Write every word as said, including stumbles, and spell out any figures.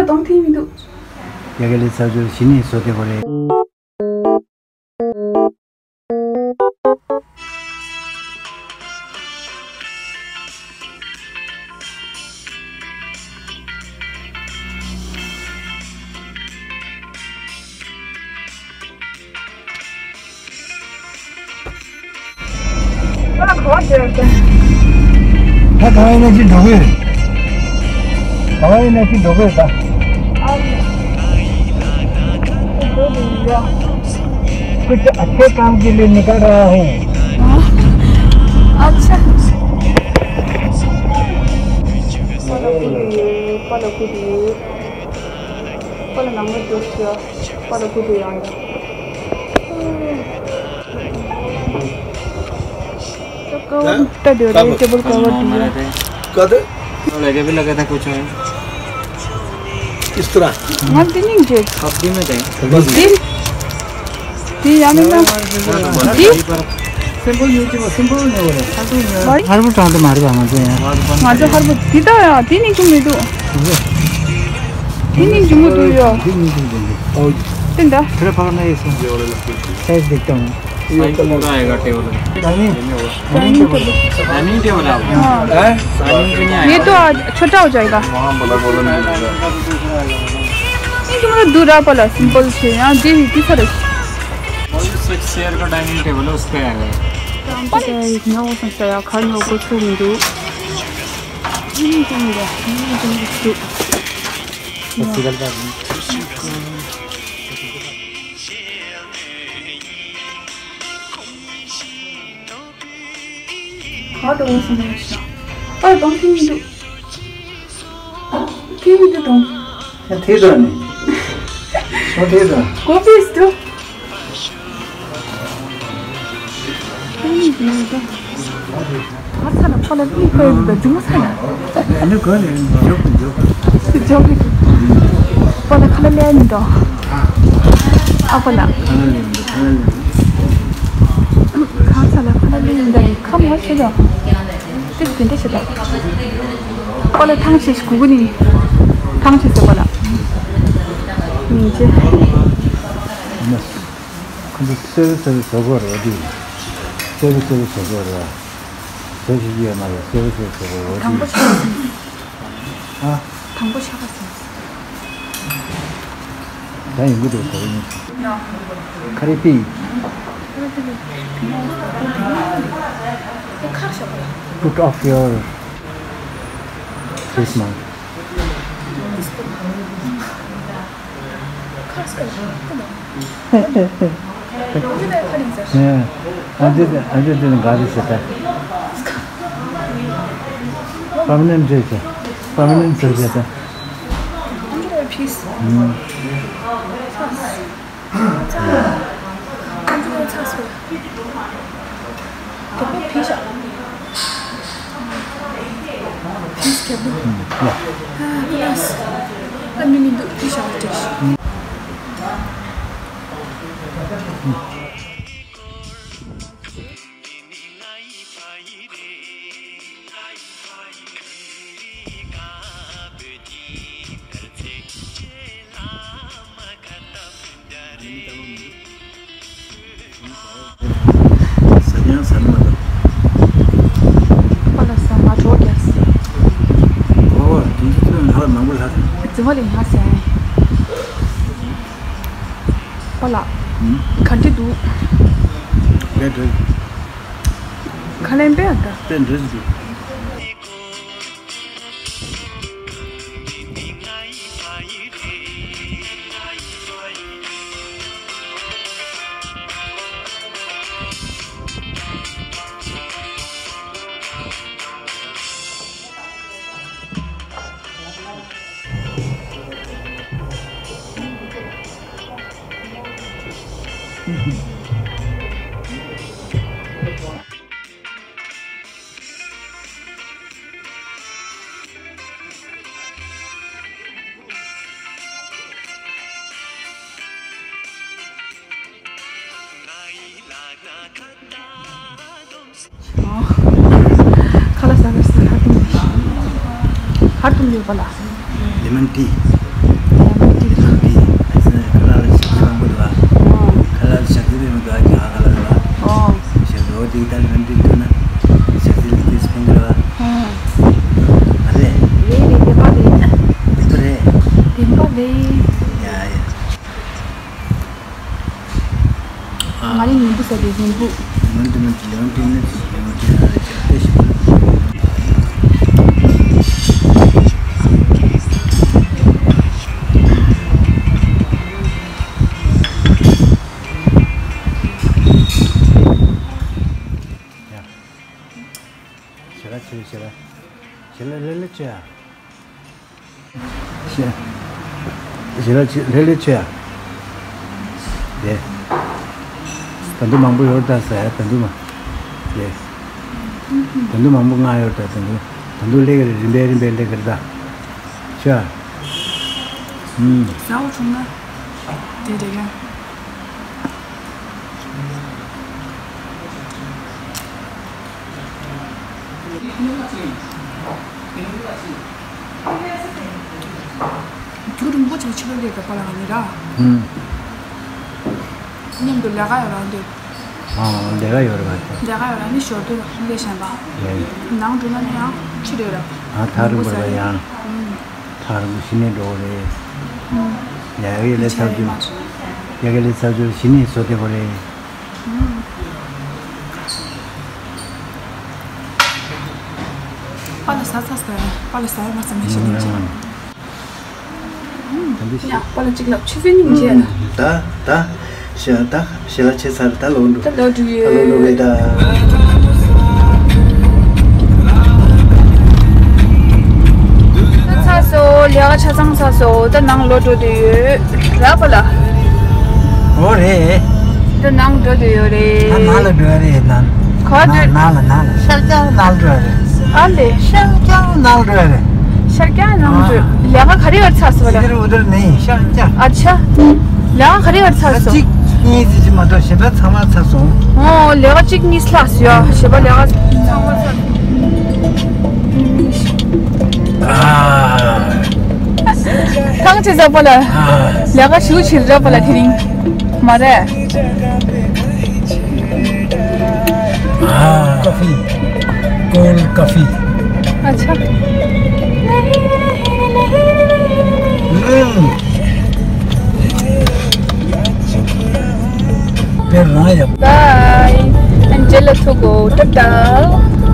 གཏོང་ཐིག་མི་འདུག་ཡ་ག་ལེ་ཚར་ཚུར་ཞི་ནས་བཟོ་དེ་གོ་རེད། ད་ག་བ་ཡིན་ན་ཅི་འགྲོ་གི་ཡོད། ག་བ་ཡིན་ན་ཅི་འགྲོ་གི་ཡོད་ད། कुछ अच्छे काम के लिए निकल रहा हूँ। अच्छा। तो कवर हाँ? टा दे रहे, कवर? टेबल कवर दिया। कदे? तो लगे भी लगा था कुछ है। किस तरह? मत दिन जे। हफ्ते में थे। बस। दिन। दिन यानी ना। दिन। सिंपल यूट्यूब, सिंपल नहीं हो रहा। भाई। हर वो चांद मार बा मुझे यार। हाँ, तो हर वो दीदा यार, दिन ही क्यों नहीं दो? दिन ही क्यों नहीं दो यार? दिन ही क्यों नहीं दो? दिन दा। फिर पकड़ना ये सुन। साइज देखता हूँ। साइज पूरा आएगा टेबल में। Dining. Dining table. Dining table है आपका? हाँ। डाइनिंग तो नहीं आएगा। ये तो आज छोटा हो जाएगा। वहाँ बड़ा बड़ा नहीं मिलेगा। ये तो मतलब दूरा वाला सिंपल से यहाँ दे ही किस तरह? सिक्स चेयर का डाइनिंग टेबल है, उस पे आएगा। ཁ་དོག་སུ་མེད་ཤག་ཨ་དང་ཐིག་མི་འདུག་ཐིག་མི་འདུག་དང་། ཐིག་དང་ནི། ཁོ་ཐིག་དང་། ཀོ་པིས་འདུག་ཐིག་མི་འདུག་ཨ་ཚ་ལ་ཁོ་ལ་མིག་ཁོ་ཡོད་འདུག་ཇུ་མོ་ཚ་ལ། ཨ་ནི་གོ་ནི་འཇོག་འཇོག་ཇོག་གི་ཁོ་ལ་ཁ་ལ་ལེན་འདུག་ཨ་ཁོ་ལ། ཁ་ལ་ལེན་འདུག་ཁ་ལ་ལེན་འདུག་ཁ་ཚ་ལ་ཁ་ལ་ལེན་འདུག་ཁ་མོ་ཆེ་འདུག་ཏིག་དེ་འདྲ་བྱེད་དོ། ཁོ་ལ་ཐང་ཆད་ཤི་གུ་གུ་ནི། ཐང་ཆད་ཟེར་ཁོ་ལ། མིན་ཆེ། ཁོ་ཚོ་གསོལ་གསོལ་བཟོ་དགོས་རེད་དེ། གསོལ་གསོལ་བཟོ་དགོས་རེད། བཟོ་ཤེས་ཀྱི་ཡོད་མ་རེད། གསོལ་གསོལ་བཟོ་དགོས་རེད་དེ། དང་པོ་ཆགས་སོང་། ཨ། དང་པོ་ཆགས་པ་སོང་། ད་ཡིན་གྱི་འདུག་ཟེར་ཡིན། ཁ་རི་པི། Put off your face mask. ཁ་སྐད་ཁ་ནས། ཁ་ནས་ཟེར། ཨ་ཙི་ཨ་ཙི་ཙི་ག་རེ་ཟེར་ད། པར་མ་ནན་ཊི་ཟེར། པར་མ་ནན་ཊི་ཟེར་ཟེར་ད། ཨ་ཙི་ཕིས། ཨ་ཙི། ཨ་ཙི་ཚ་སོ། དེ་པ་ཕི་ཤ། ཕི་སྐྱབས་ནོ། ཨ་ཀི་ལ་སི། ཨ་མི་མི་འདུག་ཕི་ཤ་བ་ཏྲེ་ཤི། ཟ་ཀྱང་ཟ་ནི་མ་གཏོགས། ཁོ་ལ་ཟ་མ་གྲོགས་རྒྱག་སྲིད། ཨོ། དེ་ཚོ་ཚོས་ལྷག་མང་པོ་ལྷག་རྫུན་མ་ལས་མ་ཟ། ཁོ་ལ། ཨུམ། ག་འདྲ་འདུག་ལས་འགྲོ། ཁ་ལན་པས་ཨ་ད། པས་འགྲོ་ཟིག་འདུག་ཁ་ལག་ཟ་གི་ཟ། ཧར་ཏུང་ཧར་ཏུང་ཡོད་པ་ལ། ལེ་མོན་ཊི། ད་ལན་འདི་འདུག་ན་ཤ་ཚིལ་འདི་སྤུན་ཀྱི་ར། ཨ་རེད། རེད་རེད། བདེན་པ་རེད། འདི་ཚོ་རེད། བདེན་པ་རེད། ཡ་ཡ། ང་ནི་ཉིན་བུ་ཟ་དེ་ཉིན་བུ། མི་འདི་མི་འདི་ལེའུ་འདི་ནི་ལེའུ་འདི་ལ་རེ་ཆེ་ལྟ་ཞིག་ཞེ་ལ་ཆེ་ཞེ་ལ་ཞེ་ལ་ལེ་ལེ་ཆེ་ཨ། ཞེ་ཞེ་ལ་ཆེ་ལེ་ལེ་ཆེ་ཨ། དེ་ད་དུང་མང་པོ་ཡོད་ད་ཟེར། ད་དུང་མ་དེ་ད་དུང་མང་པོ་མངགས་ཡོད་ད། ད་དུང་ད་དུང་ལེ་གི་རེད། རིམ་པས་རིམ་པས་ལེ་གི་རེད་ད་ཆེ་ཨ། ཨུམ། ཟ་བ་བྱུང་ན་དེ་དེ་ག་རྒྱུན་རིང་པོ་ཅིག་ཕྱི་ལོགས་ལས་ཀ་པ་ལ་ནི་ར། ཨུམ། མཉམ་དུ་ལས་ཀ་ཡོད་ར་འདུག་ཨ་ལས་ཀ་ཡོད་ར་བ། ལས་ཀ་ཡོད་ར་ནི་ཞོར་དུ་ལས་གཞན་པ། ལས། ནང་འགྲོ་ན་ནི་ཡང་ཕྱི་རེད་ར། ཨ་ཐག་རིང་པོ་ར་ཡང་། ཨུམ། ཐག་རིང་པོ་གཞི་ནས་འགྲོ་གི་རེད། ཨུམ། ཡ་གི་ལས་ཚར་རྒྱུ། ཡ་གི་ལས་ཚར་རྒྱུ་གཞི་ནས་བཟོ་བདེ་པོ་རེད། པ་ལ་ཟ་ཚ་ཟ་པ་ལ་ཟ་ཡ་མ་ཟ་མ་ཤེས་ནས་ཅི། ཡ་པ་ལ་གཅིག་ལབ་ཆུ་ཚོད་གཉིས་བྱས་ན། ད་ད་ཞེ་ད་ཞེ་ལ་ཆེ་ཚར། ད་ལོག་འགྲོ། ད་ལོག་འགྲོ་ཡོད། ད་ལོག་འགྲོ་བས་ད། ད་ཚར་སོང་། ལས་ཀ་ཆ་ཚང་ཚར་སོང་། ད་ནང་ལོག་འགྲོ་འདོད་ཡོད་ར་པ་ལ། འོ་རེད། ད་ནང་འགྲོ་འདོད་ཡོད་རེད། ད་ནང་ལ་འགྲོ་ཡ་རེད། ནང་། ག་འདྲ། ནང་ལ་ནང་ལ་ཤར་རྒྱག་ནང་འགྲོ་ཡ་རེད། ཨ་ལེ། ཤར་རྒྱག་ནང་འགྲོ་ཡ་རེད། ཤར་རྒྱག་ནང་འགྲོ། ལས་ཀ་ག་རེ་ཡོད་ཚར་སོང་བ་ལ། ཨ་ཆ། ལས་ཀ་ག་རེ་ཡོད་ཚར་སོང་། གཅིག་གཉིས་ཙམ་ཅིག་མ་གཏོགས་གཞན་པ་ཚང་མ་ཚར་སོང་། ཨོ་ལས་ཀ་གཅིག་གཉིས་ལྷག་སོང་ཡ། གཞན་པ་ལས་ཀ་ཚང་མ་ཚར། ཐང་ཆད་ས་པ་ལ། ལས་ཀ་ཞུ་ཕྱིར་ར་པ་ལ་དེ་རིང་། མ་རེད། ཀ་ཧྥི། ཀོལ་ཀ་ཧྥི། ཨ་ཆ། ཨུམ། དཔེ་རང་ཡག Bye. ཨ་ནི་རྗེས་ལ་ཐུག་གོ། ཊ་ཊ།